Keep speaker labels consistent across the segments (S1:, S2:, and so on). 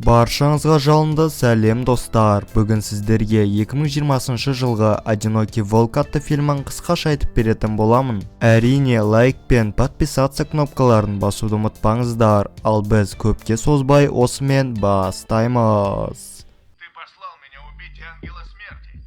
S1: Баршаңызға жалынды сәлем, достар! Бүгін сіздерге 2020 жылғы «Одинокий волк» атты фильмін қысқаша айтып беретін боламын. Әрине, лайк пен подписаться кнопкаларын басуды ұмытпаңыздар. Ал біз көпке созбай, осымен бастаймыз.
S2: Ты послал меня убить ангела смерти.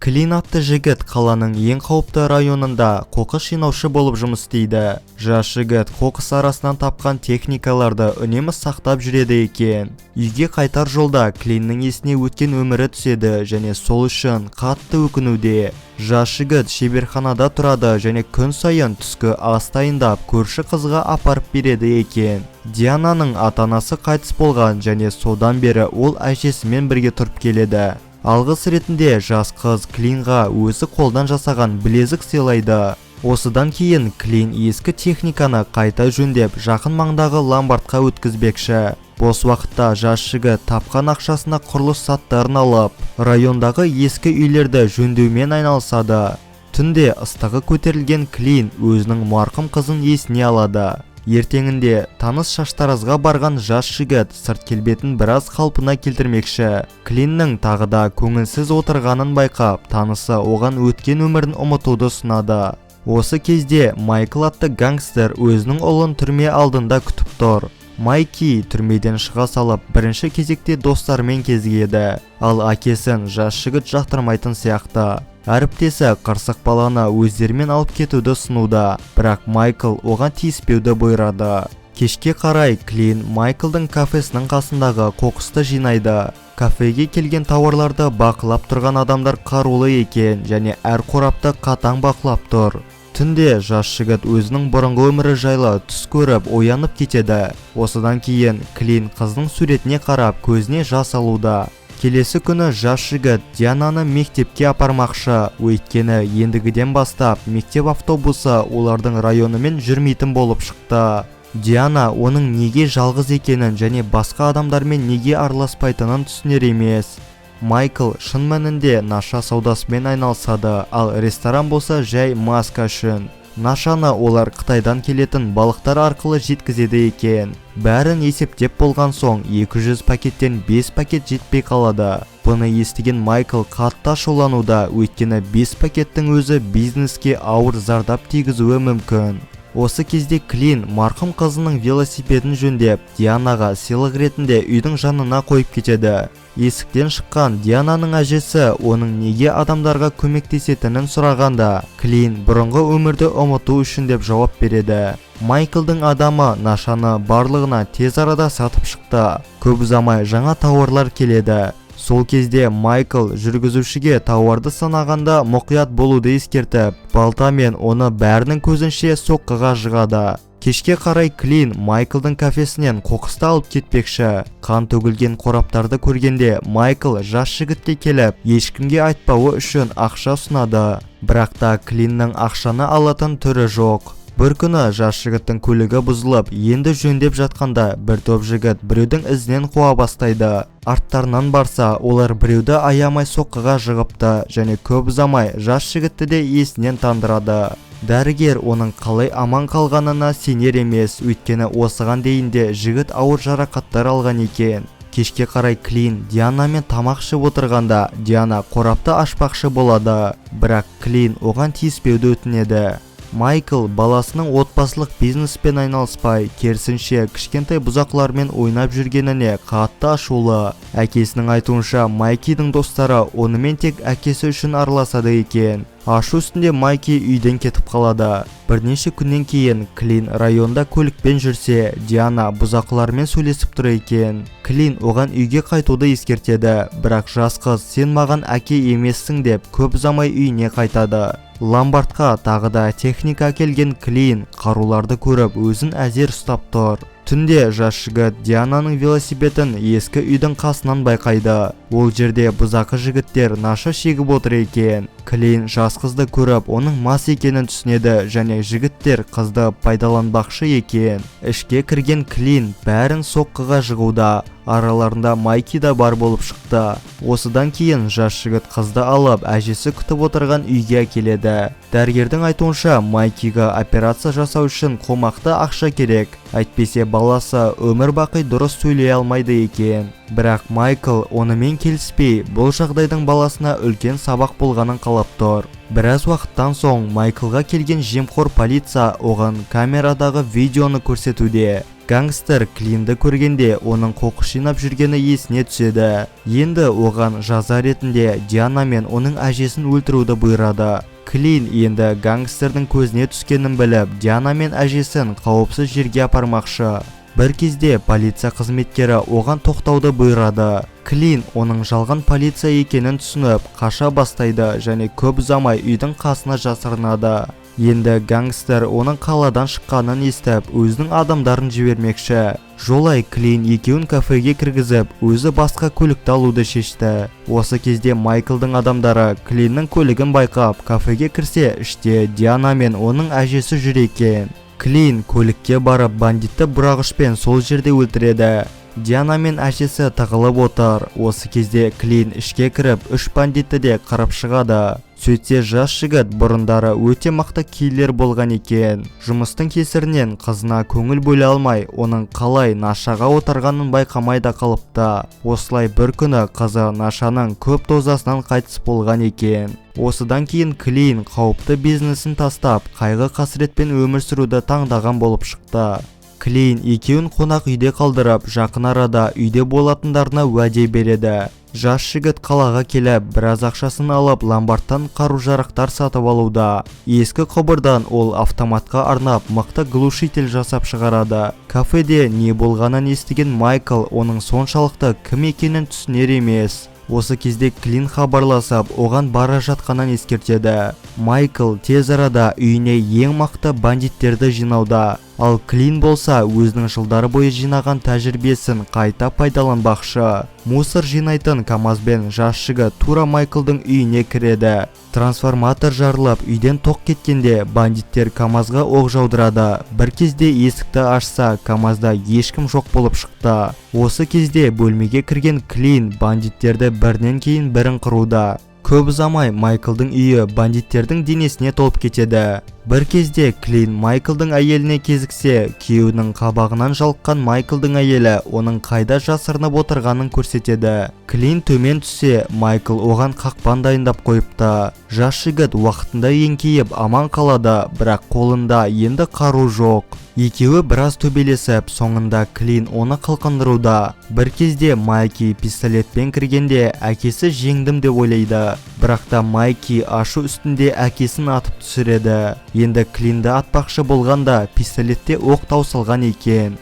S1: Клин атты жігіт қаланың ең қауіпті районында қоқыс жинаушы болып жұмыс істейді. Жас жігіт қоқыс арасынан тапқан техникаларды үнемі сақтап жүреді екен. Үйге қайтар жолда Клиннің есіне өткен өмірі түседі және сол үшін қатты өкінуде. Жас жігіт шеберханада тұрады және күн сайын түскі ас дайындап, көрші қызға апарып береді екен. Диананың ата-анасы қайтыс болған және содан бері ол әжесімен бірге тұрып келеді. Алғыс ретінде жас қыз Клинға өзі қолдан жасаған білезік сыйлайды. Осыдан кейін Клин ескі техниканы қайта жөндеп, жақын маңдағы ломбардқа өткізбекші. Бос уақытта жас жігіт тапқан ақшасына құрылыс заттарын алып, райондағы ескі үйлерді жөндеумен айналысады. Түнде ыстығы көтерілген Клин өзінің марқұм қызын есіне алады. Ертеңінде таныс шаштаразға барған жас жігіт сырт келбетін біраз қалпына келтірмекші. Клиннің тағы да көңілсіз отырғанын байқап, танысы оған өткен өмірін ұмытуды ұсынады. Осы кезде Майкл атты гангстер өзінің ұлын түрме алдында күтіп тұр. Майки түрмеден шыға салып, бірінші кезекте достарымен кезігеді. Ал әкесін жас жігіт жақтырмайтын сияқты. Әріптесі қырсық баланы өздерімен алып кетуді ұсынуда, бірақ Майкл оған тиіспеуді бұйырады. Кешке қарай Клин Майклдың кафесінің қасындағы қоқысты жинайды. Кафеге келген тауарларды бақылап тұрған адамдар қарулы екен және әр қорапты қатаң бақылап тұр. Түнде жас жігіт өзінің бұрынғы өмірі жайлы түс көріп, оянып кетеді. Осыдан кейін Клин қыздың суретіне қарап, көзіне жас алуда. Келесі күні жас жігіт Диананы мектепке апармақшы, өйткені ендігіден бастап мектеп автобусы олардың районымен жүрмейтін болып шықты. Диана оның неге жалғыз екенін және басқа адамдармен неге араласпайтынын түсінер емес. Майкл шын мәнінде наша саудасымен айналысады, ал ресторан болса жай маска үшін. Нашаны олар Қытайдан келетін балықтар арқылы жеткізеді екен. Бәрін есептеп болған соң, 200 пакеттен 5 пакет жетпей қалады. Бұны естіген Майкл қатты ашулануда, өйткені 5 пакеттің өзі бизнеске ауыр зардап тигізуі мүмкін. Осы кезде Клин марқұм қызының велосипедін жөндеп, Дианаға сыйлық ретінде үйдің жанына қойып кетеді. Есіктен шыққан Диананың әжесі оның неге адамдарға көмектесетінін сұрағанда, Клин бұрынғы өмірді ұмыту үшін деп жауап береді. Майклдың адамы нашаны барлығына тез арада сатып шықты. Көп ұзамай жаңа тауарлар келеді. Сол кезде Майкл жүргізушіге тауарды санағанда мұқият болуды ескертіп, балтамен оны бәрінің көзінше соққыға жығады. Кешке қарай Клин Майклдың кафесінен қоқысты алып кетпекші. Қан төгілген қораптарды көргенде, Майкл жас жігітке келіп, ешкімге айтпауы үшін ақша ұсынады. Бірақ та Клиннің ақшаны алатын түрі жоқ. Бір күні жас жігіттің көлігі бұзылып, енді жөндеп жатқанда, бір топ жігіт біреудің ізінен қуа бастайды. Арттарынан барса, олар біреуді аямай соққыға жығыпты және көп ұзамай жас жігітті де есінен тандырады. Дәрігер оның қалай аман қалғанына сенер емес, өйткені осыған дейін де жігіт ауыр жарақаттар алған екен. Кешке қарай Клин Дианамен тамақ ішіп отырғанда, Диана қорапты ашпақшы болады, бірақ Клин оған тиіспеуді өтінеді. Майкл баласының отбасылық бизнеспен айналыспай, керісінше кішкентай бұзақылармен ойнап жүргеніне қатты ашулы. Әкесінің айтуынша, Майкидің достары онымен тек әкесі үшін араласады екен. Ашу үстінде Майки үйден кетіп қалады. Бірнеше күннен кейін Клин районда көлікпен жүрсе, Диана бұзақылармен сөйлесіп тұр екен. Клин оған үйге қайтуды ескертеді, бірақ жас қыз «Сен маған әке емессің» деп, көп ұзамай үйіне қайтады. Ломбардқа тағы да техника әкелген Клин қаруларды көріп, өзін әзер ұстап тұр. Түнде жас жігіт Диананың велосипедін ескі үйдің қасынан байқайды. Ол жерде бұзақы жігіттер наша шегіп отыр екен. Клин жас қызды көріп, оның мас екенін түсінеді және жігіттер қызды пайдаланбақшы екен. Ішке кірген Клин бәрін соққыға жығуда. Араларында Майки да бар болып шықты. Осыдан кейін жас жігіт қызды алып, әжесі күтіп отырған үйге әкеледі. Дәрігердің айтуынша, Майкиға операция жасау үшін қомақты ақша керек, әйтпесе баласы өмір бақи дұрыс сөйлей алмайды екен. Бірақ Майкл онымен келіспей, бұл жағдайдың баласына үлкен сабақ болғанын қалап тұр. Біраз уақыттан соң Майклға келген жемқор полиция оған камерадағы видеоны көрсетуде. Гангстер Клинді көргенде, оның қоқыс жинап жүргені есіне түседі. Енді оған жаза ретінде Диана мен оның әжесін өлтіруді бұйырады. Клин енді гангстердің көзіне түскенін біліп, Диана мен әжесін қауіпсіз жерге апармақшы. Бір кезде полиция қызметкері оған тоқтауды бұйырады. Клин оның жалған полиция екенін түсініп, қаша бастайды және көп ұзамай үйдің қасына жасырынады. Енді гангстер оның қаладан шыққанын естіп, өзінің адамдарын жібермекші. Жолай Клин екеуін кафеге кіргізіп, өзі басқа көлікті алуды шешті. Осы кезде Майклдың адамдары Клиннің көлігін байқап, кафеге кірсе, іште Диана мен оның әжесі жүр екен. Клин көлікке барып, бандитті бұрағышпен сол жерде өлтіреді. Диана мен әжесі тығылып отыр. Осы кезде Клин ішке кіріп, үш бандитті де қырып шығады. Сөйтсе, жас жігіт бұрындары өте мықты киллер болған екен. Жұмыстың кесірінен қызына көңіл бөле алмай, оның қалай нашаға отырғанын байқамай да қалыпты. Осылай бір күні қызы нашаның көп дозасынан қайтыс болған екен. Осыдан кейін Клин қауіпті бизнесін тастап, қайғы қасіретпен өмір сүруді таңдаған болып шықты. Клин екеуін қонақ үйде қалдырып, жақын арада үйде болатындарына уәде береді. Жас жігіт қалаға келіп, біраз ақшасын алып, ломбардтан қару-жарақтар сатып алуда. Ескі құбырдан ол автоматқа арнап мықты глушитель жасап шығарады. Кафеде не болғанын естіген Майкл оның соншалықты кім екенін түсінер емес. Осы кезде Клин хабарласып, оған бара жатқанын ескертеді. Майкл тез арада үйіне ең мықты бандиттерді жинауда. Ал Клин болса, өзінің жылдар бойы жинаған тәжірибесін қайта пайдаланбақшы. Мусор жинайтын КамАЗбен жас жігіт тура Майклдың үйіне кіреді. Трансформатор жарылып, үйден тоқ кеткенде бандиттер КамАЗға оқ жаудырады. Бір кезде есікті ашса, КамАЗда ешкім жоқ болып шықты. Осы кезде бөлмеге кірген Клин бандиттерді бірінен кейін бірін қыруда. Көп ұзамай Майклдың үйі бандиттердің денесіне толып кетеді. Бір кезде Клин Майклдың әйеліне кезіксе, күйеуінің қабағынан жалыққан Майклдың әйелі оның қайда жасырынып отырғанын көрсетеді. Клин төмен түссе, Майкл оған қақпан дайындап қойыпты. Жас жігіт уақытында еңкейіп аман қалады, бірақ қолында енді қару жоқ. Екеуі біраз төбелесіп, соңында Клин оны қылқындыруда. Бір кезде Майки пистолетпен кіргенде, әкесі жеңдім деп ойлайды. Бірақ та Майки ашу үстінде әкесін атып түсіреді. Енді Клинді атпақшы болғанда, пистолетте оқ таусылған екен.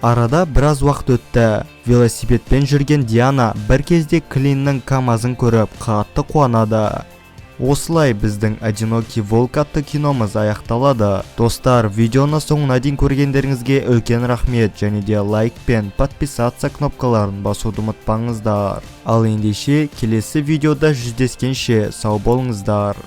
S1: Арада біраз уақыт өтті. Велосипедпен жүрген Диана бір кезде Клиннің КамАЗын көріп, қатты қуанады. Осылай біздің «Одинокий волк» атты киномыз аяқталады. Достар, видеоны соңына дейін көргендеріңізге үлкен рахмет және де лайк пен подписаться кнопкаларын басуды ұмытпаңыздар. Ал ендеше, келесі видеода жүздескенше сау болыңыздар.